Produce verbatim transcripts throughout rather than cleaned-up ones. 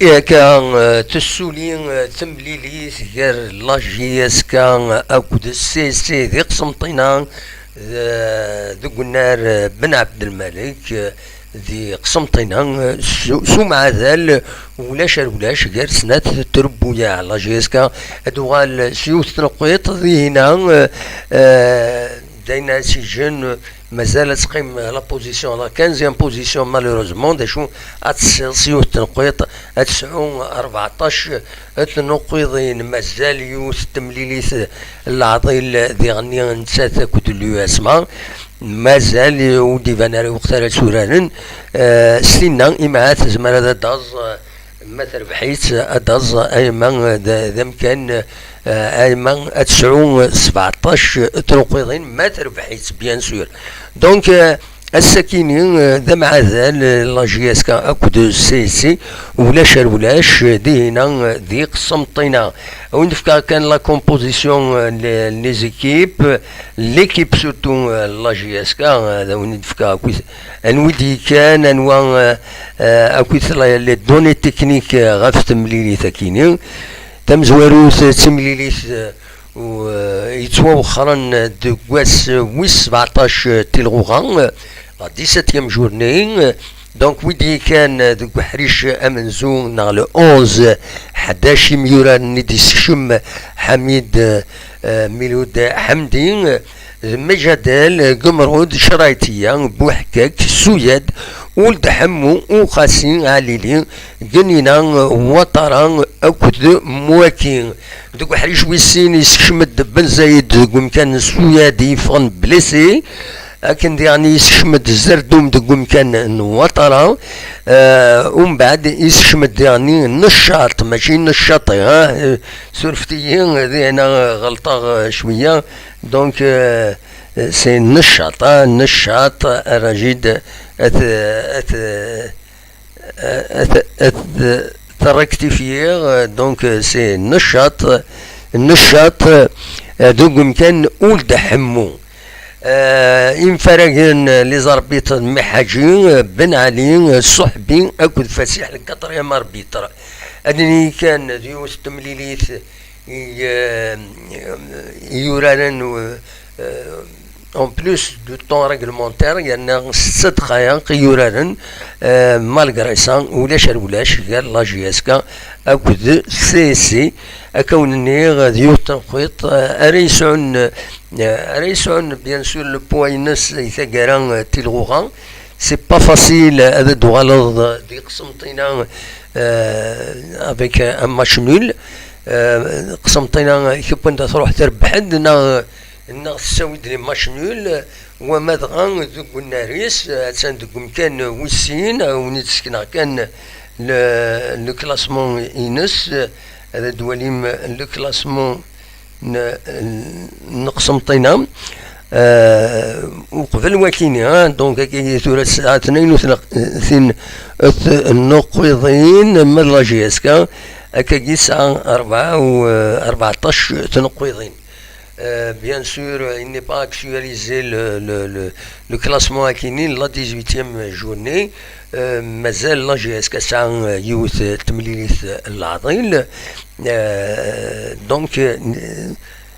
Akka, eh, tessuli, eh, temlilit gar la J S K akked C S C di Qsenṭina, eh, deg unnar, eh, Ben Ɛebdelmalek, eh, di Qsenṭina, eh, s, s umɛadal ulac ar ulac gar snat trebbuyaɛ. La J S K ad tuɣal s yiwet tneqqiṭ dihina, eh, eh, d ayen ara s-iǧǧen, eh, mazal ad teqqim la position, la quinzième position, malheureusement, d acu ad tessiḍ s yiwet tneqqiṭ, ad tesɛu rbeɛṭac tnuqqiḍin, mazal yiwet temlilit n leɛḍil diɣenni nettat akked l'U S M A, mazal ur d-iban ara i weqt ara tturaren, eh, s tinna, imɛa tezmer ad d-taẓ, eh, ma terbeḥ-itt, ad d-taẓ, ayma d, d amkan, eh, ayma ad tesɛu sbeɛṭac tnuqqiḍin, ma terbeḥ-itt, bien sûr. Donc, eh, ass-akini, eh, d amɛadal, eh, la J S K akked C S C, ulac ar ulac, eh, dihina, eh, di Qsenṭina. Ad wen-d-fkeɣ kan la composition, eh, les, les équipes, l'équipe surtout, eh, la J S K, eh, ad wen-d-fkeɣ akkit anwi d-yekkan, anwa, eh, eh, akkit la, les données techniques, eh, ɣef temlilit akini. Tamezwarut, eh, d timlilit, eh, u, eh, yettwawexxren deg wass wis sbeɛṭac tilɣuɣa, la dix-septième journée. Donc, wid yekkan deg uḥric amenzu neɣ le onze ḥdac imyuraren i d-yessekcem Ḥamid, eh, Milud Ḥamdi, d Mejadel, Gemrud, Craytiya, Buḥkak, Suyad, Uld Ḥemmu, Uqasi, Ɛlili, Genina, Watara akked Mwaki. Deg uḥric wis sin yessekcem-d Ben Zayed deg umkan n Suyad i yeffɣen blessé. Akken diɣen yessekcem-d Zerdum deg umkan n Watara. Eh, umbeɛd yessekcem-d diɣen Neccaṭ, mačči Neccaṭi, ha? Eh, surfet-iyi, dihna ɣelṭeɣ, eh, cwiya. Donc, eh, c'est Neccaṭ, ha? Neccaṭ, arrajid, at, at, at, at, at, rectifier, euh, donc, euh, c'est Neccaṭ, Neccaṭ, euh, deg umkan Uld Ḥemmu. Euh, imfaragen, euh, les arbitres, Miḥaǧi, euh, Ben Ali, euh, Suḥbi akked Fasiḥ, le quatrième arbitre. Ad nini kan d yiwet n temlilit i, euh, i yuraren, euh, euh, en plus du temps réglementaire, yerna setta dqayeq i yuraren, euh, malgré ça, ulac ar ulac gar la J S K akked C S C. Akka wen-nniɣ, d yiwet tenqiḍt, euh, ara yesɛun, euh, ara yesɛun, bien sûr, le poids-ines i taggara, euh, tilɣuɣa. C'est pas facile ad d-tuɣaleḍ di Qsenṭina, euh, avec un match nul. Euh, Qsenṭina, kewwen da truḥ terbeḥ-d, neɣ neɣ tessawi-d les matchs nuls, wama dɣa deg unnar-is, attan deg umkan wis sin, ad wen-id-sekneɣ kan le, le classement-ines, ad d-twalim le classement n, n Qsenṭina. Euh, uqbel wakini, hein, donc, akkagi tura tesɛa tnayen u tleqtin n tnuqqiḍin, ma d la J S K, akkagi tesɛa rebɛa u, euh, rbeɛṭac tnuqqiḍin. Euh, bien sûr, il n'est pas actualisé le, le, le, le classement akini, la dix-huitième journée. Euh, mazal la J S K tesɛa, euh, yiwet, euh, temlilit, euh, n leɛḍil. Euh, donc, euh,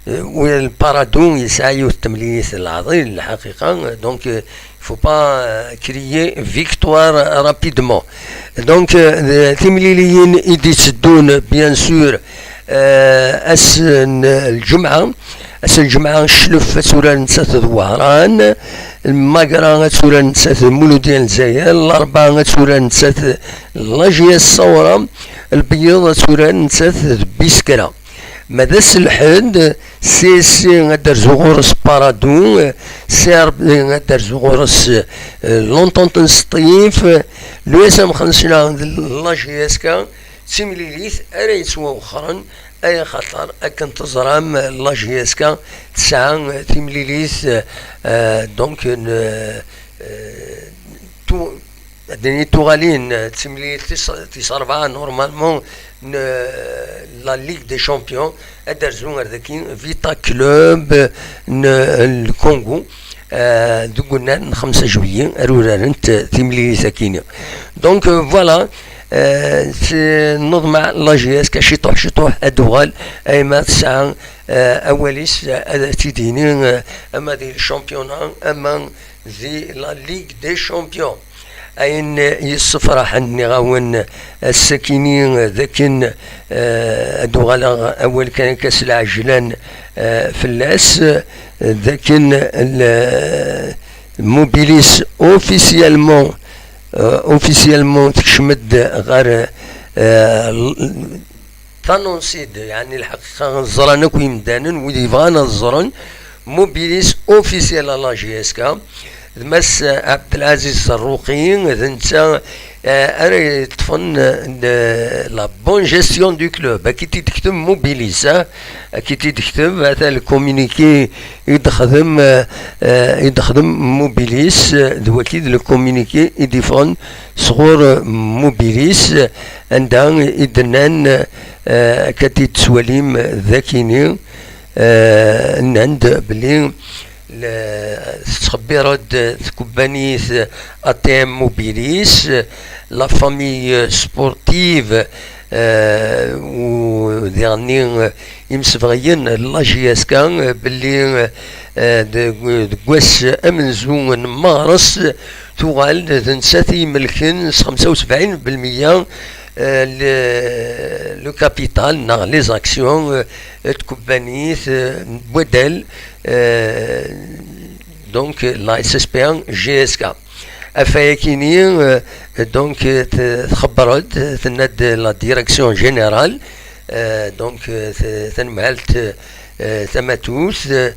euh, le Paradou yesɛa yiwet temlilit n leɛḍil, lḥaqiqa. Donc, euh, faut pas, euh, crier victoire rapidement. Donc, euh, timliliyin i d-itteddun, bien sûr, euh, ass n lǧemɛa. Ass n lǧemɛa, Cclef ad turar nettat d Wehran, Lmagra ad turar nettat d Muludya n Lezzayer, Larebɛa ad turar nettat d la J S Ṣawra, Lbeyyeḍ ad turar nettat d Biskra. Ma d ass n lḥedd, C S C ad d-terzu ɣur-s Paradou, C R B ad d-terzu ɣur-s, euh, l'Entente n Sṭif, l'U S M xemsa d la J S K, d timlilit ara yettwawexxren, ay axaṭer akken teẓram la J S K tesɛa timlilit, euh, donc, n, euh, tu-, ad nini tuɣalin, euh, d timlilit tis, tis rebɛa, normalement, n, euh, la Ligue des Champions, ad d-terzu ar daki Vita Club n, euh, le Congo, euh, deg unnar n xemsa juillet, ar urarent timlilit akini. Donc, euh, voilà, Eh, tennuḍ ma la J S K ciṭuḥ ciṭuḥ ad d-tuɣal, ayma tesɛa, eh, awal-is, eh, ad tt-id-yini, eh, ama di championnat ama di la Ligue des Champions. Ayen yessefraḥen, nniɣ-awen, ass-akini d akken, eh, ad d-uɣaleɣ awal kan akka s lɛejlan, eh, fell-as, d akken le Mobilis officiellement, eh, officiellement tekcem-d ɣer, eh, l- tanunsi-d, yeɛni lḥaqiqa ẓran akk yimdanen wid yebɣan ad ẓren, Mobilis officiel à la J S K. D Mass Abdelaziz Zarruqi, d netta, eh, ara yeṭṭfen, eh, la bonne gestion du club. Ad k-id-tekteb Mobilis, eh? Ad k-id-tekteb, ata le communiqué i d-texdem, eh, eh, i d-texdem Mobilis, eh, d waki d le communiqué i d-iffɣen sɣur, eh, Mobilis, eh, anda i d-nnan, eh, akka d-tettwalim d akini, eh, nnan-d belli le- tettxebbir-d tkebbanit A T M Mobilis, la famille sportive, eh, u diɣenni, eh, imsebɣiyen n la J S K, eh, belli, eh, deg deg wass amenzu n meɣres tuɣal d nettat i imelken s xemsa u sebɛin belmeyya, eh, le, le capital neɣ les actions, eh, n tkebbanit, eh, n Wadal, eh, donc la S S P N G S K. Ɣef wayakini, eh, donc, eh, t- txebber-d, tenna-d la direction générale, eh, donc, eh, t- tanemhalt, eh, tamatut, eh,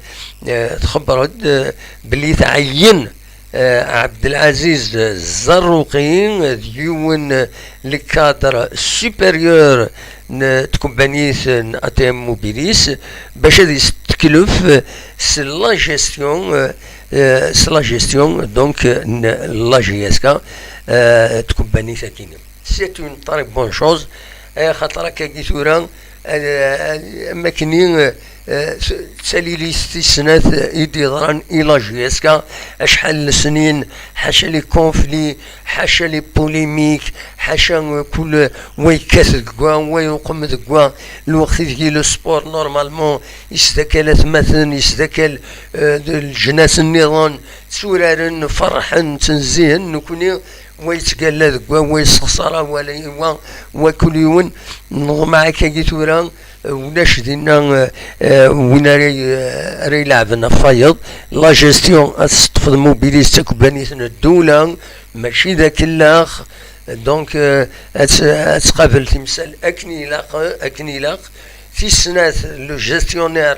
txebber-d, eh, belli tɛeyyen, eh, Abdelaziz Zarruqi, eh, d yiwen, eh, le cadre supérieur n tkebbanit n A T M Mobilis, bac ad yesteklef, eh, s la gestion, eh, eh, s la gestion, donc, eh, n la J S K, eh, tkebbanit akini. C'est une très bonne chose, eh, xaṭer akkagi tura, eh, eh, am akkenni, eh, eh, s- d talilit tis snat, eh, i d-yeḍran i la J S K, acḥal n lesnin, ḥaca les conflits, ḥaca les polémiques, ḥaca, eh, kul, eh, wa yekkat deg wa, wa yuqem deg wa, lweqt ideg le sport normalement yesdakal atmaten, yesdakal, eh, d leǧnas nniḍen, tturaren, ferḥen, ttnezzihen, nekni wa yettgalla deg wa, wa yessexṣar awal i wa, wa kul yiwen, neḍmeɛ akkagi tura, eh, ulac dinna, eh, eh, win ara y- ara ileɛben ɣef wayeḍ. La gestion ad teṭṭef d Mobilis d takebbanit n ddula, mačči d akellax. Donc, eh, ad t- ad tqabel timsal akken ilaq, akken ilaq. Tis snat, le gestionnaire